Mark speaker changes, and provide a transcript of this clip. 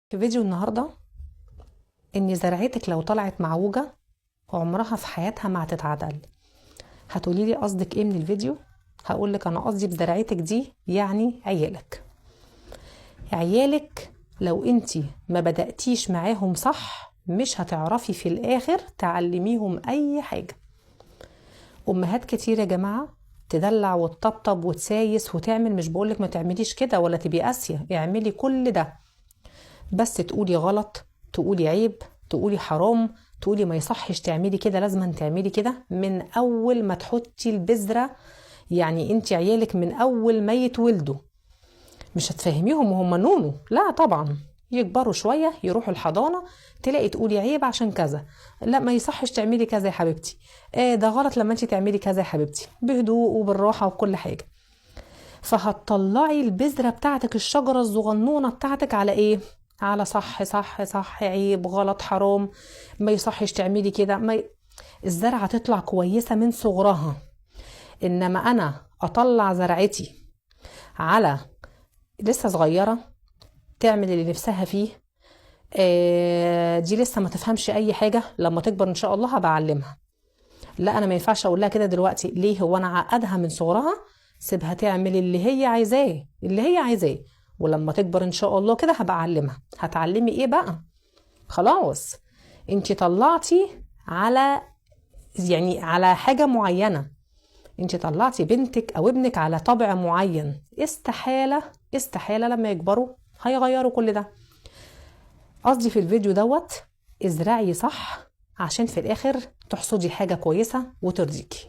Speaker 1: في فيديو النهاردة ان زرعتك لو طلعت معوجة عمرها في حياتها ما هتتعدل. هتقولي لي قصدك ايه من الفيديو؟ هقول لك انا قصدي بزرعتك دي يعني عيالك. عيالك لو انتي ما بدأتيش معاهم صح مش هتعرفي في الاخر تعلميهم اي حاجة. امهات كتير يا جماعة تدلع وتطبطب وتسايس وتعمل، مش بقولك ما تعمليش كده ولا تبقي قاسية، اعملي كل ده، بس تقولي غلط، تقولي عيب، تقولي حرام، تقولي ما يصحش تعملي كده، لازم تعملي كده من اول ما تحطي البذرة. يعني انت عيالك من اول ما يتولدوا مش هتفهميهم وهم نونو، لا طبعا، يكبروا شوية يروحوا الحضانة تلاقي تقولي عيب عشان كذا، لا ما يصحش تعملي كذا يا حبيبتي، ده غلط لما انت تعملي كذا يا حبيبتي، بهدوء وبالراحة وكل حاجة. فهتطلعي البذرة بتاعتك، الشجرة الصغنونة بتاعتك على ايه؟ على صح صح صح، عيب، غلط، حرام، ما يصحش تعملي كده، ما الزرعة تطلع كويسة من صغرها. انما انا اطلع زرعتي على لسه صغيرة تعمل اللي نفسها فيه، دي لسه ما تفهمش اي حاجة، لما تكبر ان شاء الله هبعلمها. لا انا ما ينفعش اقول لها كده دلوقتي، ليه؟ هو انا عقدها من صغرها؟ سيبها تعمل اللي هي عايزاه، اللي هي عايزاه، ولما تكبر ان شاء الله كده هبقى اعلمها. هتعلمي ايه بقى؟ خلاص انتي طلعتي على على حاجة معينة، انتي طلعتي بنتك او ابنك على طبع معين، استحالة استحالة لما يكبروا هيغيروا كل ده. قصدي في الفيديو دوت ازرعي صح عشان في الاخر تحصدي حاجة كويسة وترضيكي.